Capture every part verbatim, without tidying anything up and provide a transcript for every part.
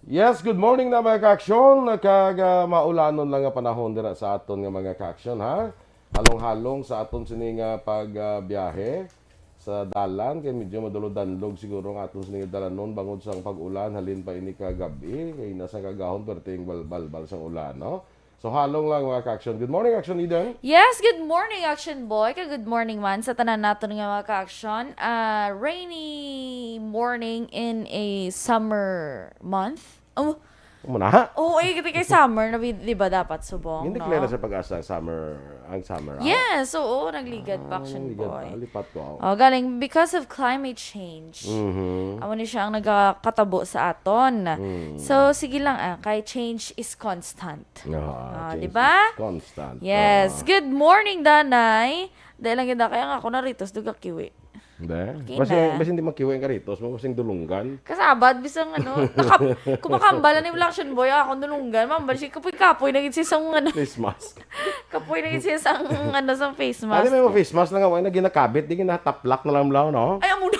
Yes, good morning na, mga ka-aksyon. Kag, ah, maulanon lang nga panahon dira sa aton nga, mga ka-aksyon, ha? Halong-halong sa aton sini nga pag, ah, biyahe sa dalan, kay medyo madulog-danlog siguro ang aton sini nga dalanon bangod sang pag-ulan halin pa ini kagab-i, kay nasa kagahon perting balbalbal sang ulan, no? So, halong lang, mga ka-aksyon. Good morning, Action Eden. Yes, good morning, Action Boy. Kag good morning man sa tanan naton nga mga ka-aksyon. Ah, rainy morning in a summer month. Oh, Amo na? Oo, eh, kasi kay summer na, di ba, dapat subong, Hindi declare no? Sa pag-asa ang summer, ang summer, ah? Yes, oo, nagligad pa, Action Nagligad Boy. pa, lipat ko. Oh, galing because of climate change. Mhm. Amo ni siya ang nagakatabo sa aton. Mm. So, sige lang, ah, kay change is constant. Ah, Ah, change di ba? Is constant. Yes. Ah. Good morning, Danay. Dahil lang yun, kaya nga ako naritos, duga kiwi. Hindi. Okay Basta, na. Basta hindi makiwi ang karitos mo, kasing dulunggan. Kasabad, bisang ano, nakap, kumakambala ni Action Boy, ako nulunggan, mambal siya, kapoy-kapoy, naging siya isang ano, Face mask. kapoy, naging siya isang ano, sa face Ano mask. may mga face mask na nga, wala na ginakabit, di ginataplak na lang lang, no? Ay, amo na.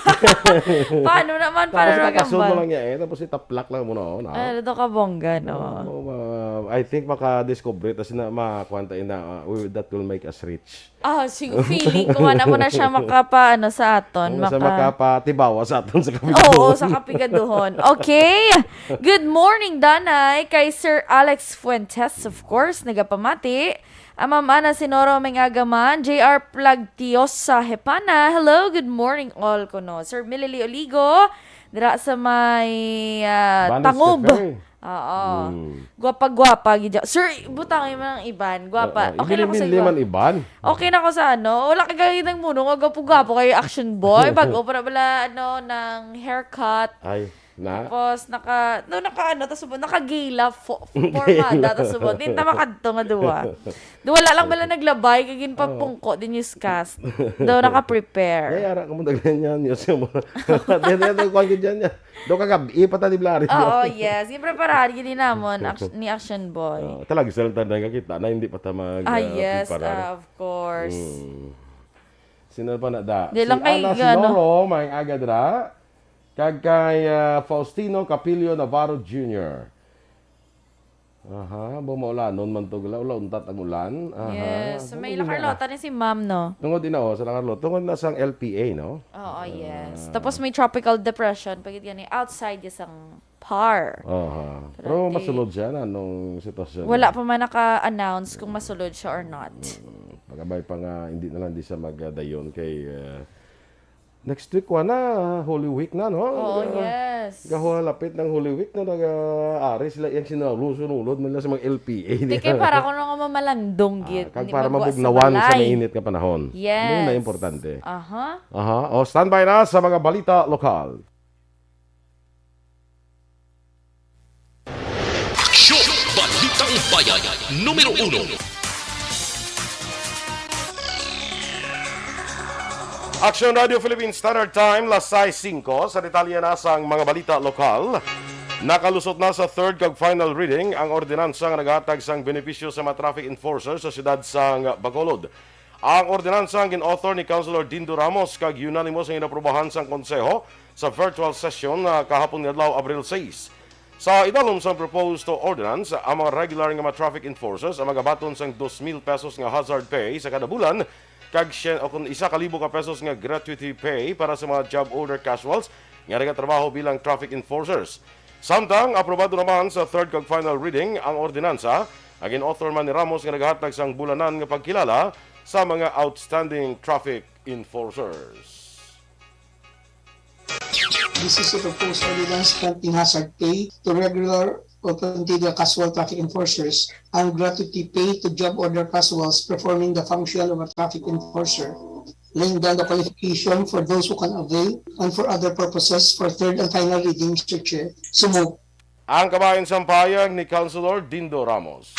Paano naman? Paano Tapos naman kakasud mo kambal? Lang niya eh, tapos itaplak lang mo na, no? Ay, ito ka bongga, no? Oh, uh, I think maka-discover it kasi na makuwanta ina uh, we- that will make us rich. Ah, siguro feeling ko nga na mo na siya makapaano sa aton. Ano sa makapatibawa sa aton sa kapit. Oo, sa kapigaduhon. Okay. Good morning, Danay. Kay Sir Alex Fuentes, of course, nagapamati. Ang Ma'am Ana Sinoro, may agaman. J R Plagtiosa Hepana. Hello, good morning, all ko, no. Sir Millie Oligo, dira sa may ah, Banis Tangob. Cafe. Oo. Mm. Gwapa-gwapa gid. Sir, butang yung mga iban. Gwapa. Oo, Okay na ko sa ibilin-bilin gwapa. Man iban. Okay na ko sa ano. Wala ka gagawin ng muno. Nga gwapo-gwapo kayo, Action Boy. Bago pa na pala, ano, ng haircut. Ay, na. Tapos, naka, no, naka, ano, tas subod, nakagila, fo, formada, tas subod. Di ta makadto nga duwa. Do, wala lang pala naglabay, kagin pa pungko, din yung cast. Do, Ay, naka-prepare. ara ka mo daglan yan. Yun siya mo. Dito, dito, kuwan ka dyan yan. Do kagabi, ipata di blari. Oo, yes. Yung preparahan, yun din namon, act- ni Action Boy. Oh, talaga sa lang tanda nga kita na hindi pa ta mag Ah, ah, yes, preparar. Ah, of course. Hmm. Sino pa na da? Di Si lang kay, Ana ano. Sinoro, may aga dira. Kag kay ah, Faustino Capillo Navarro Junior Aha, bo maulanon man to gula, ula untat ang ulan. Aha. Yes. So, may Ano La Carlota ni si ma'am, no? Tungod ina oh, sa La Carlota, tungod na sang L P A, no? Oo, yes. Tapos may tropical depression, pagit gani, outside isang par. Aha. Pero Pero di- masulod siya na nung sitwasyon. Wala pa man naka-announce kung masulod siya or not. Pagabay pa nga, hindi na lang di siya magdayon kay ah, next week, wala na, Holy Week na, no? Oo, Ga- yes. Gahualapit ng Holy Week na nag-aari sila yung sinulod-sulod man lang sa mga L P A. Di kay para ko nung mamalandong gid. Ah, kag Di para magwa sa mabugnawan sa balay. mainit nga panahon. Yes. Yun na importante. Aha. Aha. O, standby na sa mga balita lokal. Aksyon! Balitang Bayan, numero uno. Action Radio Philippine Standard Time, las sais singko. Sa detalye na sang mga balita lokal, nakalusot na sa third kag final reading ang ordinansa nga naghatag sang benepisyo sa mga traffic enforcer sa siyudad sang Bacolod. Ang ordinansa ang gin-author ni Councilor Dindo Ramos kag unanimous ang inaprobahan sang Konseho sa virtual session, ah, kahapon nga adlaw, Abril sais. Sa idalom sang proposed ordinance, ang mga regular nga mga traffic enforcers ang magabaton sang dos mil pesos nga hazard pay sa kada bulan, kag syen, o kon isa ka libo ka pesos nga gratuity pay para sa mga job order casuals nga nagatrabaho bilang traffic enforcers. Samtang aprobado naman sa third kag final reading ang ordinansa, ang gin-author man ni Ramos nga naghatag sang bulanan nga pagkilala sa mga outstanding traffic enforcers. This is a proposed ordinance granting hazard pay to regular o continue casual traffic enforcers and gratuity pay to job order casuals performing the function of a traffic enforcer, laying down the qualification for those who can avail and for other purposes for third and final reading, Mister Chair. So moved. Ang kabahin sang pahayag ni Councilor Dindo Ramos.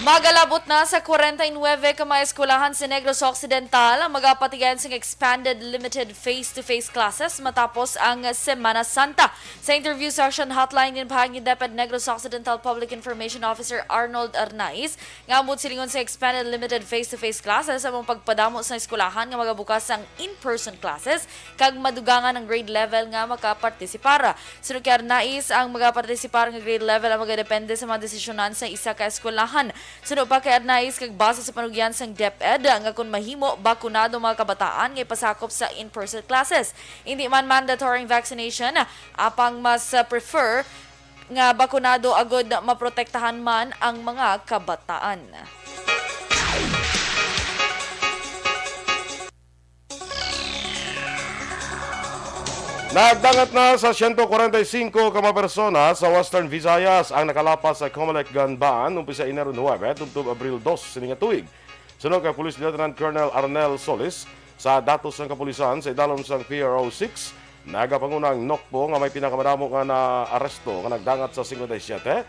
Magalabot na sa kwarenta y nuebe ka mga eskwelahan sa Negros Occidental ang magapatigayon sing expanded limited face-to-face classes matapos ang Semana Santa. Sa interview session hotline, ginpahayag ni DepEd Negros Occidental Public Information Officer Arnold Arnaiz nga ambot silingon sa expanded limited face-to-face classes ang pagpadamo sa eskwelahan nga magabukas sang in-person classes kag madugangan ang grade level nga makapartisipar. Suno kay Arnaiz, ang magapartisipar nga grade level ang magadepende sa mga desisyonan sa isa ka eskwelahan. Suno pa kay Arnaiz, kag base sa panugyan sang DepEd nga kon mahimo, bakunado ang mga kabataan nga ipasakop sa in-person classes. Indi man mandatory ang vaccination, apang mas, ah, prefer nga bakunado agud maprotektahan man ang mga kabataan. Nagdangat na sa siyento kwarenta y singko ka mga persona sa Western Visayas ang nakalapas sa Comelec gun ban umpisa Enero nuebe tubtob Abril dos sini nga tuig. Suno kay Police Lieutenant Colonel Arnel Solis, sa datos sang kapulisan sa idalom sang P R O six, nagapanguna ang Nocpo nga may pinakamadamo nga naaresto nga nagdangat sa singkwenta y siyete.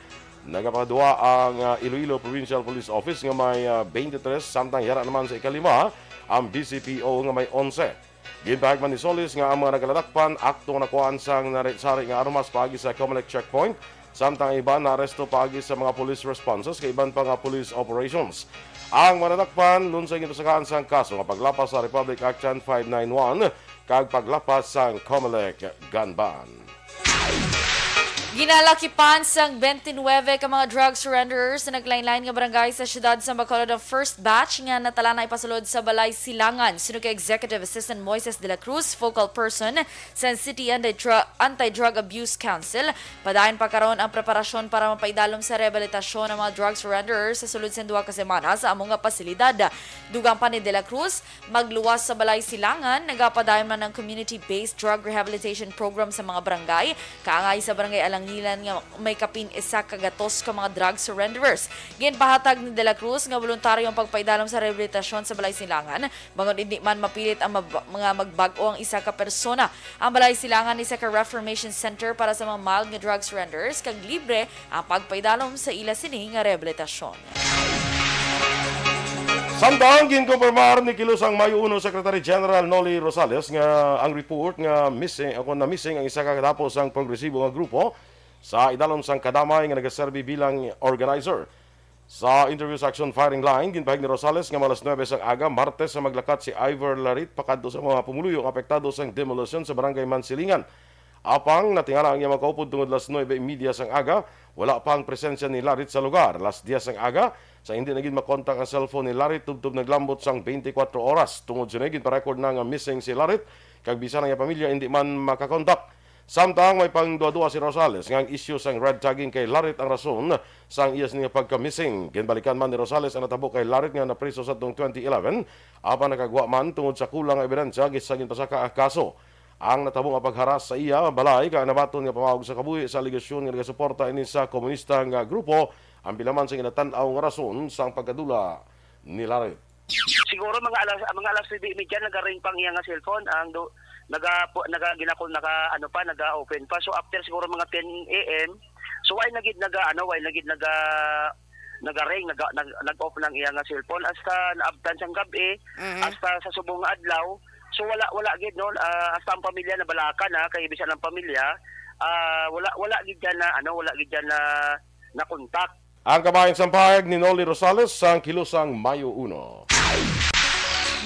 Nagapakadua ang, ah, Iloilo Provincial Police Office nga may, ah, twenty-three, samtang yara naman sa ikalima ang B C P O nga may onse. Ginpahayag man ni Solis nga ang mga nagaladakpan akto nga nakuhaan sang nari-sari nga armas paagi sa Comelec checkpoint, samtang ang iban naaresto paagi sa mga police responses kay iban pa nga police operations. Ang mga nadakpan lunsay ginpasakaan sang kaso nga paglapas sa Republic Act ten five nine one kag paglapas sang Comelec gun ban. Ginalakipan sang twenty-nine ka mga drug surrenderers sa naglain-lain nga barangay sa siyudad sa Bacolod ang first batch nga natala na ipasulod sa Balay Silangan. Suno kay Executive Assistant Moises de la Cruz, focal person sa City Anti-Dru-, Anti-Drug Abuse Council, padayon pa karon ang preparasyon para mapaidalom sa rehabilitasyon ang mga drug surrenderers sa sulod sang duha ka semana sa amo nga pasilidad. Dugang pa ni De La Cruz, magluwas sa Balay Silangan, nagapadayon man ang community-based drug rehabilitation program sa mga barangay, kaangay sa Barangay Alangilan nga may kapin isa ka gatos ka mga drug surrenderers. Ginpahatag ni De La Cruz nga boluntaryo ang pagpaidalom sa rehabilitasyon sa Balay Silangan, bangod indi man mapilit ang mab-, mga magbag-o ang isa ka persona. Ang Balay Silangan isa ka reformation center para sa mga mild nga drug surrenderers, kag libre ang pagpaidalom sa ila sini nga rehabilitasyon. Samtang ginkumpirmar ni Kilusang Mayo uno Secretary General Nolly Rosales nga ang report nga missing, o kon na-missing ang isa ka kadapo sang progresibo nga grupo sa idalom sang kadamay nga nagaserbi bilang organizer. Sa interview sa Action Firing Line, ginpahayag ni Rosales nga mga alas nuebe sang aga, Martes, sa maglakat si Ivor Larit pakadto sa mga pumuluyo nga apektado sang demolisyon sa Barangay Mansilingan. Apang natingala ang iyang mga kaupod tungod las nuebe y media sang aga, wala pa ang presensya ni Larit sa lugar. Las diyes sang aga, sa hindi na gid makontak ang cellphone ni Larit tubtob naglambot sang twenty-four oras. Tungod sini, ginparecord na nga missing si Larit, kag bisan ang iyang pamilya hindi man makakontak. Samtang may pangduha-duha si Rosales nga ang isyu sang red tagging kay Larit ang rason sang iya sini nga pagka-missing. Ginbalikan man ni Rosales ang natabo kay Larit nga napriso sa tong twenty eleven, apang nakagwa man tungod sa kulang nga ebidensya gis-, sa ginpasaka ang kaso. Ang natabo nga pagharas sa iya balay kay nabaton nga pamaog sa kabuhi sa alegasyon nga nagasuporta ini sa komunista nga grupo, ang pila man sa ginatan-aw nga rason sang pagkadula ni Larit. Siguro mga alas, mga alas nuebe y media, nagaring pang iya nga cellphone, ang do, naga, pu-, naga, ginako, naga, ano pa, naga-open pa. So, after siguro mga ten A M, so, why na gid naga, ano, why na gid naga, nagaring, naga, nag, nag-off nang iya nga cellphone. Hasta naabtan sang gab-i, Mhm. hasta sa subong nga adlaw. So, wala, wala gid, no? Ah, hasta ang pamilya nabalaka na, kay bisan ang pamilya, ah, wala, wala gid dyan na, ano, wala gid dyan na, na contact. Ang kabahin sang pahayag ni Nolly Rosales sang Kilusang Mayo uno.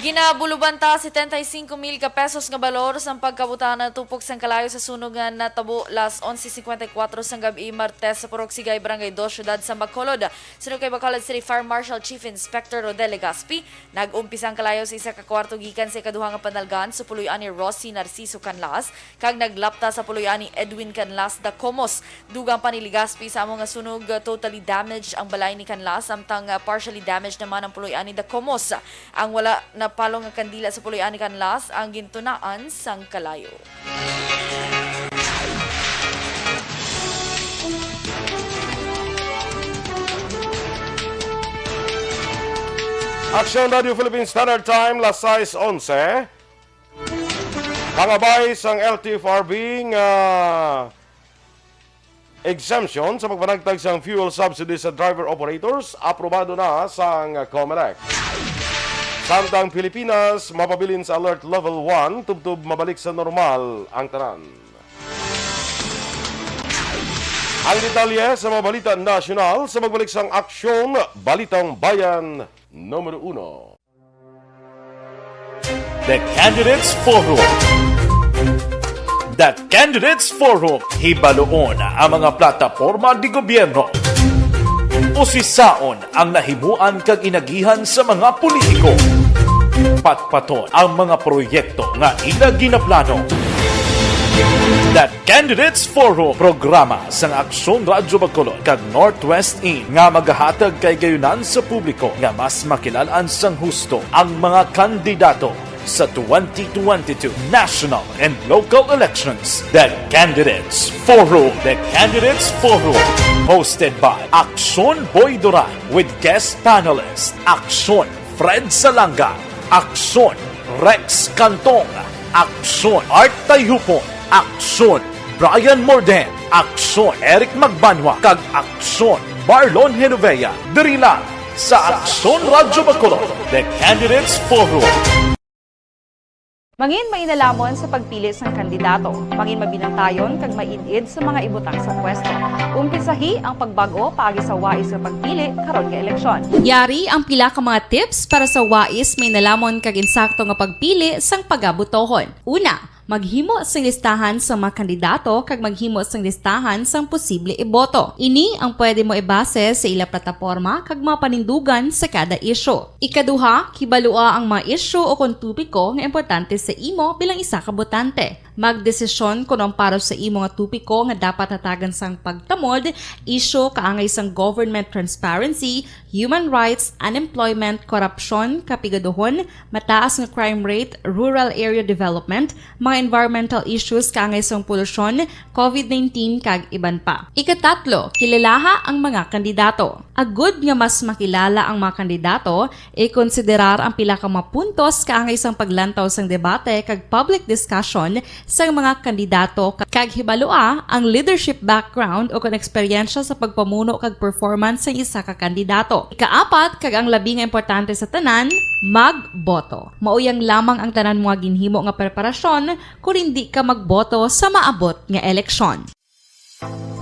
Ginabulubanta setenta y cinco mil ka pesos nga balor sang pagkabutana tupok sang kalayo sa sunog nga natabo las onse cincuenta y cuatro sang gab-i, Martes, sa Purok Sigay, Barangay Dos, Siyudad sa Bacolod. Suno kay Bacolod City Fire Marshal Chief Inspector Rodel Legaspi, nag-umpisa ang kalayo sa isa ka kwarto gikan sa ikaduha nga panalgan sa puloy-an ni Rossy Narciso Canlas, kag naglapta sa puloy-an ni Edwin Canlas Dacomos. Dugang pa ni Legaspi, sa amo nga sunog, totally damaged ang balay ni Canlas, samtang, ah, partially damaged naman ang puloy-an ni Dacomos. Ang wala napalong nga kandila sa puloy-an ni Canlas ang gintunaan sang kalayo. Aksyon Radio Philippine Standard Time, las sais onse. Pangabay sang L T F R B nga Exemption sa pagpanagtag sang fuel subsidy sa driver operators, aprobado na sang Comelec. Samtang Pilipinas mapabilin sa Alert Level one, tubtob mabalik sa normal ang tanan. Ang detalye sa mga balita nasyonal sa pagbalik sang Aksyon Balitang Bayan numero uno. The Candidates Forum. The Candidates Forum, hibaluon ang mga plataporma de gobyerno. Usisaon ang nahimuan kag inagihan sa mga politiko. Patpaton ang mga proyekto nga ila ginaplano. The Candidates Forum, programa sang Aksyon Radyo Bacolod kag Northwest In nga magahatag kay gayunan sa publiko nga mas makilal-an sang husto ang mga kandidato sa twenty twenty-two national and local elections. The Candidates Forum. The Candidates Forum, hosted by Aksyon Boy Duran with guest panelist Aksyon Fred Salanga, Aksyon Rex Cantong, Aksyon Art Tayhupon, Aksyon Brian Morden, Aksyon Eric Magbanwa, kag Aksyon Marlon Genovea. Diri lang sa Aksyon Radyo Bacolod, The Candidates Forum. Mangin mainalomon sa pagpili sang kandidato. Mangin mabinantayon kag maid-id sa mga ibutang sa pwesto. Umpisahi ang pagbag-o paagi sa wais nga pagpili karon nga eleksyon. Yari ang pila ka mga tips para sa wais, mainalomon kag insakto nga pagpili sang pagabotohon. Una, maghimo sing listahan sang mga kandidato kag maghimo sing listahan sang posible iboto. Ini ang pwede mo ibase sa ila plataporma kag mga panindugan sa kada isyu. Ikaduha, kibalua ang mga isyu o kon topiko nga importante sa imo bilang isa ka botante. Magdesisyon kon ang para sa imo nga topiko nga dapat hatagan sang pagtamod, isyu kaangay sang government transparency, human rights, unemployment, korupsyon, kapigaduhon, mataas nga crime rate, rural area development, mga environmental issues kaangay sang polusyon, covid nineteen, kag iban pa. Ikatatlo, kilalaha ang mga kandidato. Agud nga mas makilala ang mga kandidato, ikonsiderar ang pila ka mga puntos kaangay sang paglantaw sang debate kag public discussion sang mga kandidato, kag hibalua ang leadership background o kon eksperyensya sa pagpamuno kag performance sang isa ka kandidato. Ikaapat, kag ang labi nga importante sa tanan, magboto. Mauyang lamang ang tanan mga ginhimo nga preparasyon kon indi ka magboto sa maabot nga eleksyon.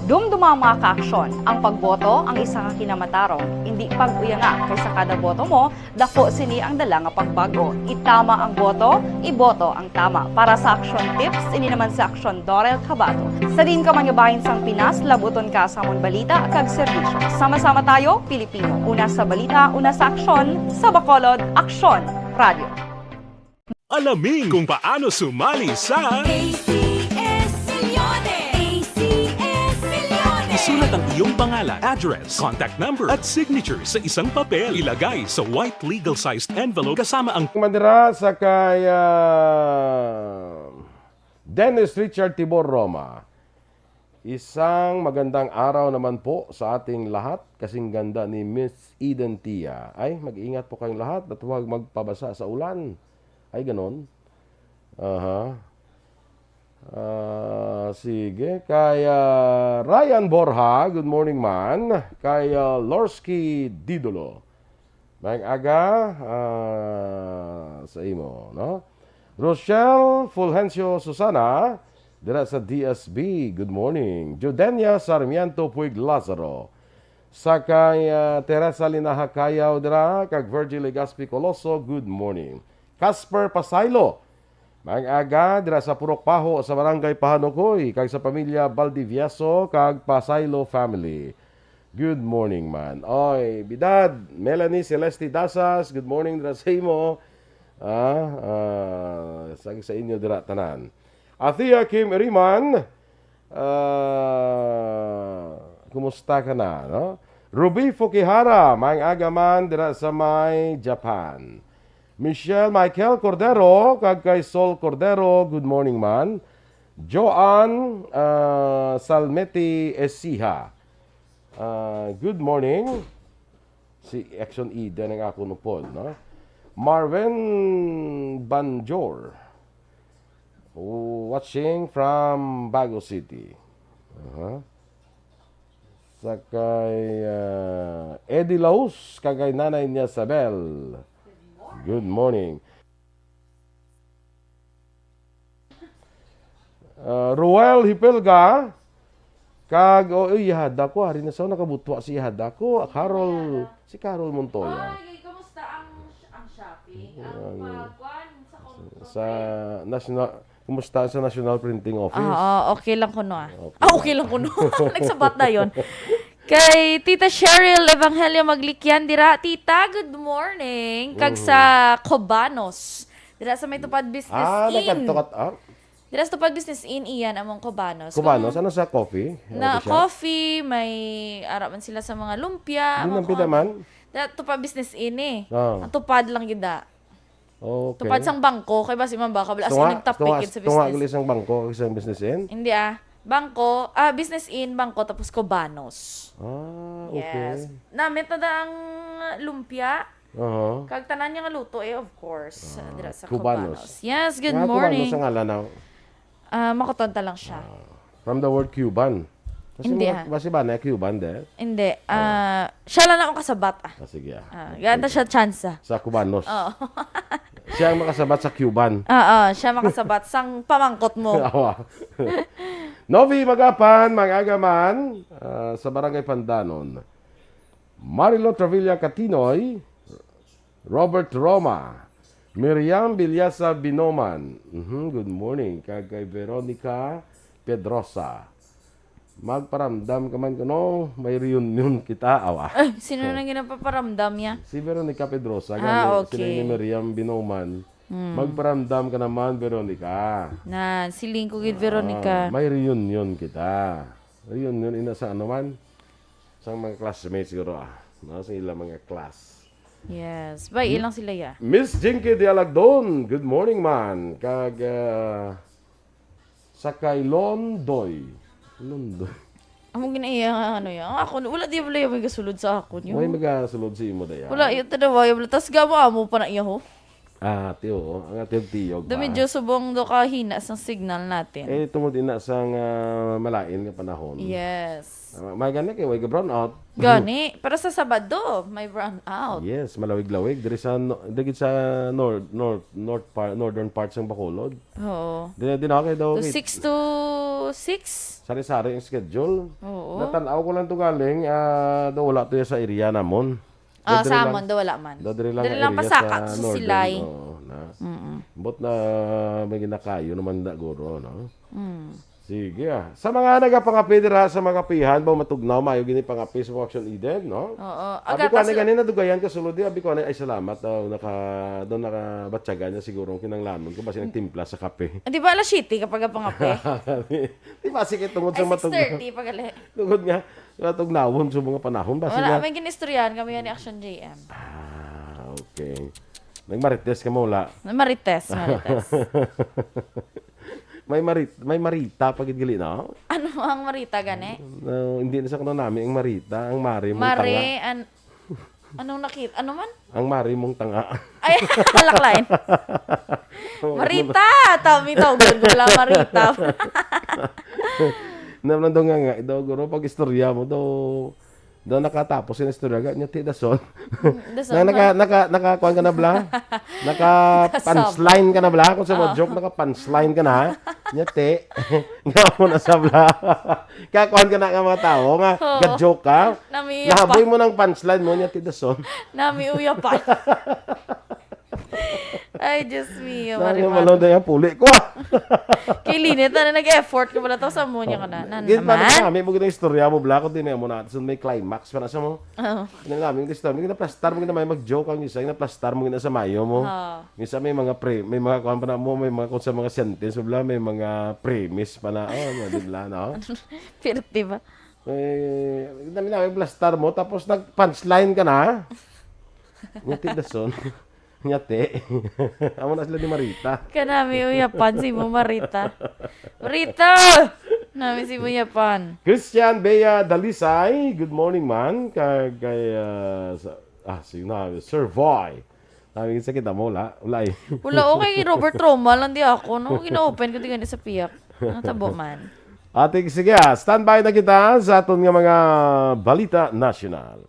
Dumduma, mga kaaksyon, ang pagboto ang isa ka kinamatarong, indi pag-uyanga, kay sa kada boto mo, dako sini ang dala nga pagbag-o. Itama ang boto, iboto ang tama. Para sa Aksyon Tips, ini naman si Aksyon Dorel Cabato. Sa diin ka man nga bahin sang Pinas, labuton ka sa amon balita kag serbisyo. Sama-sama tayo, Pilipino. Una sa balita, una sa aksyon, sa Bacolod, Aksyon Radio. Alamin kung paano sumali sa A C S Millones. A C S Millones. Isulat ang iyong pangalan, address, contact number, at signature sa isang papel. Ilagay sa white legal-sized envelope kasama ang Madira sa kay, ah, Dennis Richard Tibor Roma. Isang magandang araw naman po sa ating lahat. Kasing ganda ni Miss Eden Tia. Ay, mag-ingat po kayong lahat at huwag magpabasa sa ulan. Ay, ganon. Aha. Ah, sige. Kay, ah, Ryan Borja, good morning, man. Kay, ah, Lorsky Didolo. Maayong aga, ah, sa imo, no? Rochelle Fulgencio Susana, dira sa D S B, good morning. Judenia Sarmiento Puig Lazaro, sa kay, ah, Teresa Linaha Cayaw dira, kag Virgil Legaspi Coloso, good morning. Casper Pasaylo, maayong aga dira sa Purok Paho sa Barangay Pahanukoy, kag sa pamilya Valdivieso kag Pasaylo family. Good morning, man. Oy, bidad, Melanie Celeste Dasas, good morning dira sa imo. Ah, ah, sa, sa inyo dira tanan. Athea Kim Iriman, ah, kumusta ka na, no? Ruby Fukihara, maayong aga man dira sa may Japan. Michelle Michael Cordero, kag kay Sol Cordero, good morning man. Joan, ah, Salmeti Esiha, ah, good morning. Si Exxon Eden ang ako no Paul, no? Marvin Banjor, watching from Bago City. Aha. Sa kay, ah, Eddie Laus, kag kay Nanay niya Sabel. Good morning. Ah, Ruel Hipelga, kag, oh, eh, yahada ko, ari na sa nakabutwa si yahada ko, Carol, si Carol Montoya. Ay, kumusta ang, ang shopping? Ang, ah, kuwan sa, sa National, kumusta sa National Printing Office? Ah, ah, okay lang kuno, ah. Okay. Ah, okay lang kuno. Nagsabat na yon. Kay Tita Cheryl Evangelio Maglikyan dira, Tita, good morning. Kag sa Cobanos. Dira sa may Tupad Business Inn. Ah, nagkadto ka, ah? Dira sa Tupad Business Inn, iyan among Cobanos. Cobanos, ano sa coffee? Na coffee, may ara man sila sa mga lumpia, mga kuan. Di man pida man? Dira Tupad Business Inn, eh. Ah. Ang Tupad lang gid, ah. Okay. Tupad sang bangko, kay basi man baka wala sila nagtapik sa business. Tunga, tunga, tunga gid sang bangko, sang Business Inn? Hindi, ah. Bangko, ah, Business Inn, bangko, tapos Cobanos. Ah, okay. Yes. Namit na da ang lumpia. Aha. Kag tanan niya nga luto, eh, of course, dira sa Cobanos. Yes, good morning. Nga Cobanos ang ngalan na. Ah, makutonta lang siya. Ah, from the word Cuban. Kasi hindi, ah. Basi ba na Cuban, de? Hindi. Ah, siya lang na akong kasabat, ah. Ah, sige, ah. Ah, ganda siya chance, ah. Sa Cubanos. Oo. Siya ang makasabat sa Cuban. Oo, siya makasabat sang pamangkot mo. Awa. Novi Magapan, mag-aga man, ah, sa Barangay Pandanon. Marilo Travilla Catinoy, Robert Roma, Miriam Bilyasa Binoman. Mhm, good morning. Kag kay Veronica Pedrosa. Magparamdam ka man kuno, may reunion kita, awa. Ay, sino nang ginapaparamdam niya? Si Veronica Pedrosa, ah, gani, okay. Sila ni Miriam Binoman. Hmm. Magparamdam ka naman, Veronica. Na, siling ko gid, Veronica. Ah, may reunion kita. Reunion, ina sa ano man? Sang mga classmates siguro, ah. No? Sa ilang mga class. Yes. Bay, ilang sila, ya? Miss Jinky Dialagdon, good morning, man. Kag, ah, sa kay Londoy. Londoy. Amo ginaiya nga ano ya. Ang akon, wala di wala yung may gasulod sa akon, yun. May magasulod sa imo, daya. Wala, yun, tanawa, yung tas gamo amo pa na iya, ho. Ah, tiyo, ang atiyog-tiyog ba? Do medyo subong do kahina sang signal natin. Eh, tungod ina sang, ah, malain nga panahon. Yes. Ah, may gani kay way ga-brown out. Gani, pero sa Sabado, may brown out. Yes, malawig-lawig diri sa no-, diri sa nor-, nor-, north par-, northern parts ng Bacolod. Oo. Di, di na kay daw. To six to six? Sari-sari ang schedule. Oo. Natan-aw ko lang to galing, ah, daw wala to sa area namon. Ah, sa amon, daw wala man. Daw diri lang, diri lang area pasaka sa sa northern, Silay. Oo, na. Mm-mm. But na may ginakayo naman na guro, no? Mm. Sige, ah. Sa mga nagapangape dira sa mga kapihan, ba matugnaw, maayo gini pangape sa Action Eden, no? Oo. Abi ko ani gani nadugayan ka sulod di, abi ko ani, ay, salamat daw naka, daw nakabatyagan niya siguro ang kinanglanon ko basi nagtimpla sa kape. Ah, di ba alas siyete ka pagapangape? Di ba, sige, tungod sa matugnaw. Ay, six thirty pa gali. Tungod nga, matugnawon sa mga panahon, basi wala, nga may ginistoryahan kami yan ni Action J M. Ah, okay. Nagmarites ka mo, wala? Marites, marites. May marit-, may marita pa gid gali, no? Ano ang marita gani? No, hindi na sa kuno nami ang marita, ang mari mong tanga. Mari, an-, anong nakita? Ano man? Ang mari mong tanga. Ay, halaklain. Marita! Tami tawgon ko lang, marita. Naman daw nga nga, daw, guro, pag istorya mo, daw, daw nakatapos yung istorya, ga, niya, ti, dason. Mm, dason, na, naka, naka, naka, kuwan ka na, bla? Naka punchline ka na, bla? Kung sa mga joke, naka punchline ka na, ha? Niya, ti. Nga mo na sa, bla? Kakuan ka na nga mga tao nga, oo, ga-joke ka. Nami uyapan. Nahaboy mo ng punchline mo, niya, ti, dason. Nami uyapan. Ay, Diyos mio, Nami Marimar. Malon na yung puli ko, ah. Kay Lynette, na nag-effort ka pala to sa mo niya ka na. Gid pa naman. Nami mo gid ang istorya mo, bla, kung di may amo na, so may climax pa na sa mo. Oo. Nalamin ko istorya, may naplastar mo gid na may mag-joke ang isa, naplastar mo gid na sa mayo mo. Oo. Minsan may mga pre-, may mga kuwan pa na mo, may mga kung sa mga sentence, bla, may mga premise pa na, oh, ano, di bla, no? Pero, di ba? Eh, nami na, may plastar mo, tapos nag-punchline ka na. Ngiti dason. Ngati. Amo na sila ni Marita. Kanami uyapan si mo, Marita. Marita! Nami si mo yapan. Christian Bea Dalisay, good morning, man. Kag kay, ah, sa, ah, si na, Sir Voy. Sabi sa kita mo, wala. Wala eh. Wala, okay, Robert Roma lang di ako, no? Gina-open ko di gani sa piyak. Natabo man. Ate, sige, ah, standby na kita sa aton nga mga balita nasyonal.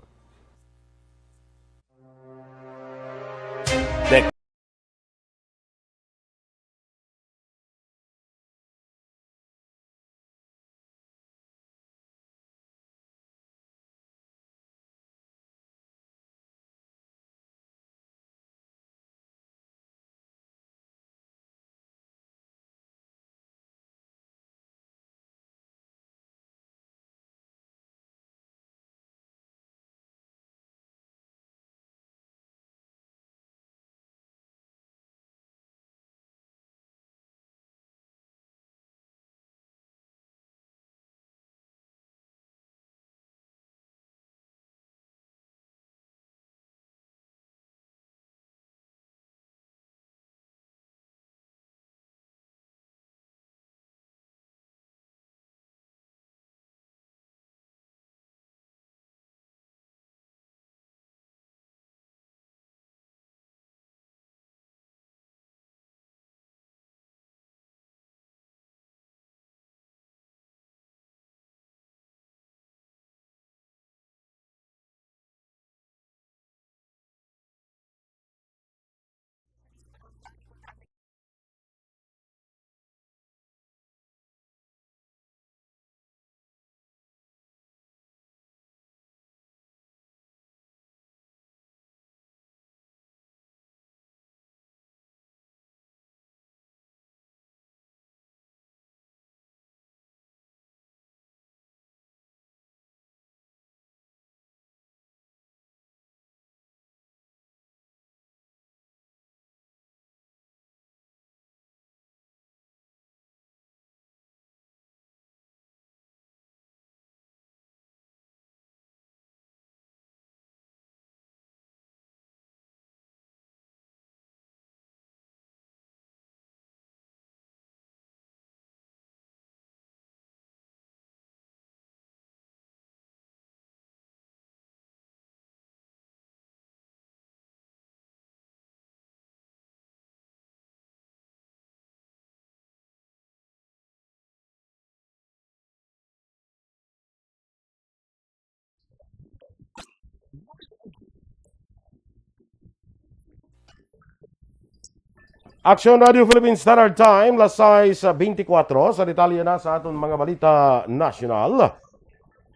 Action Radio Philippine Standard Time, las sais beintikwatro. Sa detalye na sa aton mga balita nasyonal.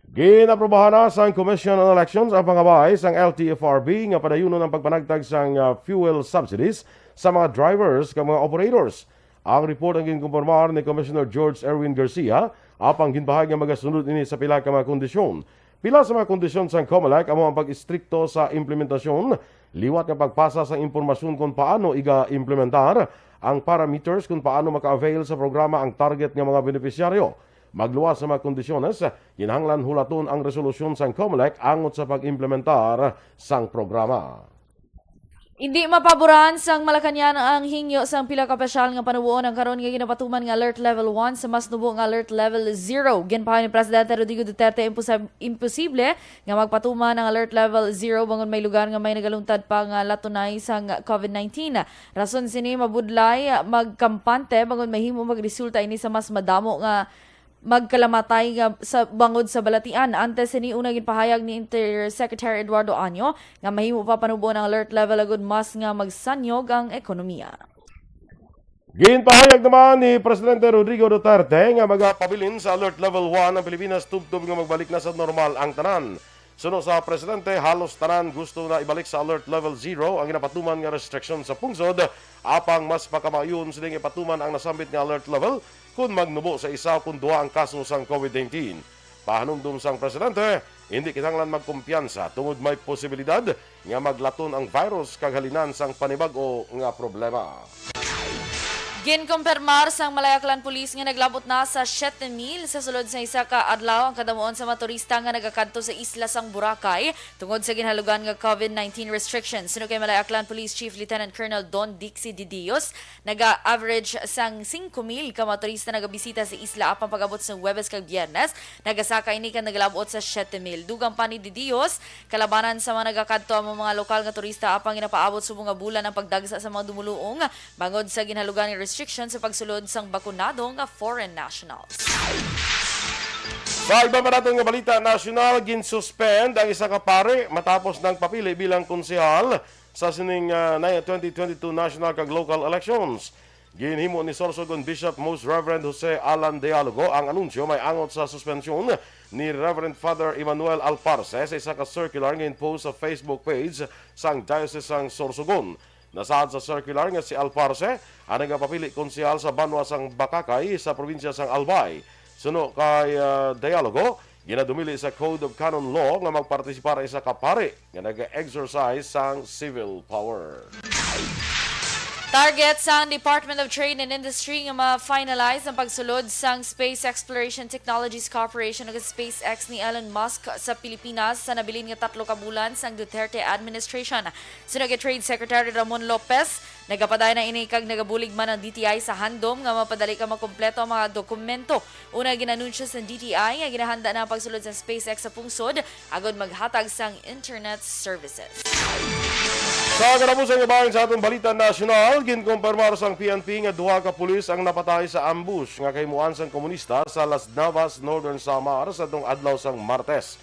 Ginaprobahan na sang Commission on Elections ang pangabay sang L T F R B nga padayunon ang pagpanagtag sang, ah, fuel subsidies sa mga drivers kag mga operators. Ang report ang ginkumpirmar ni Commissioner George Erwin Garcia, apang ginpahayag nga magasunod ini sa pila ka mga kondisyon. Pila sa mga kondisyon sang COMELEC amo ang pag-istrikto sa implementasyon, liwat nga pagpasa sang impormasyon kon paano iga-implementar, ang parameters kon paano maka-avail sa programa ang target nga mga benepisyaryo. Magluwas sa mga kondisyones, kinahanglan hulaton ang resolusyon sang COMELEC angot sa pag-implementar sang programa. Indi mapaboran sang Malacañang ang hingyo sang pila ka opisyal nga panuboon ang karon nga ginapatuman nga Alert Level one sa mas nubo nga Alert Level zero. Ginpahaw ni Presidente Rodrigo Duterte, imposib-, imposible nga magpatuman ang Alert Level zero bangod may lugar nga may nagaluntad pa nga latunay sang COVID nineteen. Rason sini, mabudlay magkampante bangod mahimo magresulta ini sa mas madamo nga magkalamatay nga sa bangod sa balatian. Antes sini, una ginpahayag ni Undersecretary Eduardo Año nga mahimo pa panuboon ang alert level agud mas nga magsanyog ang ekonomiya. Ginpahayag naman ni Presidente Rodrigo Duterte nga magapabilin sa Alert Level one ang Pilipinas tubtob nga magbalik na sa normal ang tanan. Suno sa presidente, halos tanan gusto na ibalik sa Alert Level zero ang ginapatuman nga restriksyon sa pungsod, apang mas pakamayon sining ipatuman ang nasambit nga alert level kon magnubo sa isa kon duha ang kaso sang COVID nineteen. Pahanumdom sang presidente, hindi kinahanglan magkumpiyansa tungod may posibilidad nga maglaton ang virus kag halinan sang panibag-o nga problema. Ginkumpirmar sang Malayaklan Police nga naglabot na sa siyete mil sa sulod sa isa ka adlaw ang kadamuon sa mga turista nga nagakadto sa isla sang Boracay tungod sa ginhalugan nga COVID nineteen restrictions. Suno kay Malayaklan Police Chief Lieutenant Colonel Don Dixie Didios, naga-average sang singko mil ka mga turista nagabisita sa isla apang pag-abot sa Huwebes kag Biyernes, nagasaka ini ka nagalabot sa siyete mil. Dugang pa ni Didios, kalabanan sa mga nagakadto ang mga lokal nga turista apang ginapaabot subong nga bulan ang pagdagsa sa mga dumuluong bangod sa ginhalugan nga restriction sa pagsulod sang bakunado nga foreign nationals. Sa iba pa naton nga balita nasyonal, ginsuspend ang isa ka pari matapos nang papili bilang konsehal sa sining, ah, na-, twenty twenty-two national kag local elections. Ginhimo ni Sorsogon Bishop Most Reverend Jose Alan Dialogo ang anunsyo may angot sa suspensyon ni Reverend Father Emmanuel Alparse sa isa ka circular nga in-post sa Facebook page sang Diocese sang Sorsogon. Nasaad sa circular nga si Alparse ang nagapapili konsehal sa banwa sang Bacacay sa probinsya sang Albay. Suno kay, ah, Dialogo, ginadumili sa Code of Canon Law nga magpartisipar ang isa ka pari nga naga-exercise sang civil power. Target sang Department of Trade and Industry nga ma-finalize ang pagsulod sang Space Exploration Technologies Corporation o SpaceX ni Elon Musk sa Pilipinas sa nabilin nga tatlo ka bulan sang Duterte administration. Suno kay Trade Secretary Ramon Lopez, nagapadayon na ini kag nagabulig man ang D T I sa handom nga mapadali ka makompleto ang mga dokumento. Una, ginanunsyo sa D T I nga ginahanda na ang pagsulod sa SpaceX sa pungsod agod maghatag sang internet services. Sa katapusan nga bahin sa atong balita nasyonal, ginkumpirmar sang P N P nga duha ka pulis ang napatay sa ambush nga kahimuan sang komunista sa Las Navas, Northern Samar, sa atong adlaw sang Martes.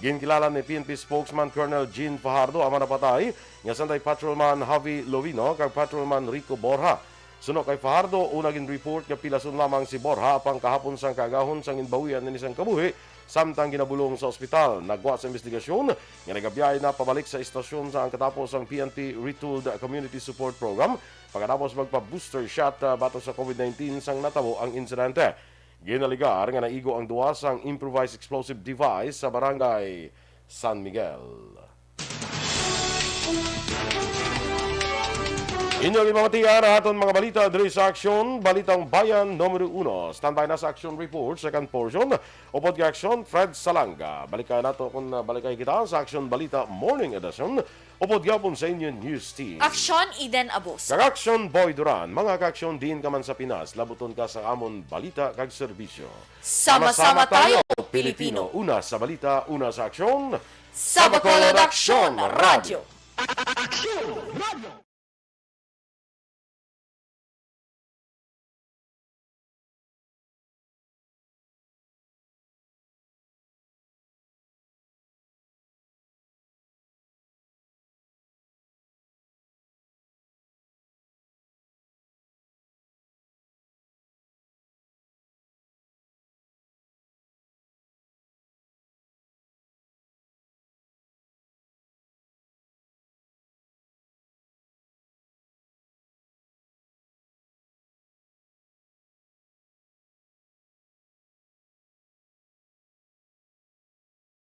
Ginkilala ni P N P spokesman Colonel Jean Fajardo ang mga napatay, nga sanday Patrolman Javi Lovino kag Patrolman Rico Borja. Suno kay Fajardo, una gin-report nga pilason lamang si Borja, apang kahapon sang kaagahon sang ginbawian ini sang kabuhi, samtang ginabulong sa ospital. Nagwa sa investigasyon nga nagabiyahe na pabalik sa istasyon sa ang katapos ang P N P Retooled Community Support Program, pagkatapos magpa-booster shot, ah, batok sa COVID nineteen sang natabo ang insidente. Ginalegar nga naigo ang duwa sang improvised explosive device sa barangay San Miguel. Inyo ginpamatian ang aton mga balita diri sa Aksyon, Balitang Bayan Numero Uno. Standby na sa Aksyon Report, second portion. Upod kay Aksyon, Fred Salanga. Balikay nato kung, uh, balikay kita sa Aksyon Balita Morning Edition. Upod gyapon sa inyo news team. Aksyon, Eden Abos. Kag Aksyon, Boy Duran. Mga kaaksyon, diin ka man sa Pinas, labuton ka sa amon balita kag serbisyo. Sama-sama tayo, Pilipino. Una sa balita, una sa aksyon. Sa Bacolod Aksyon Radyo. Aksyon Radio.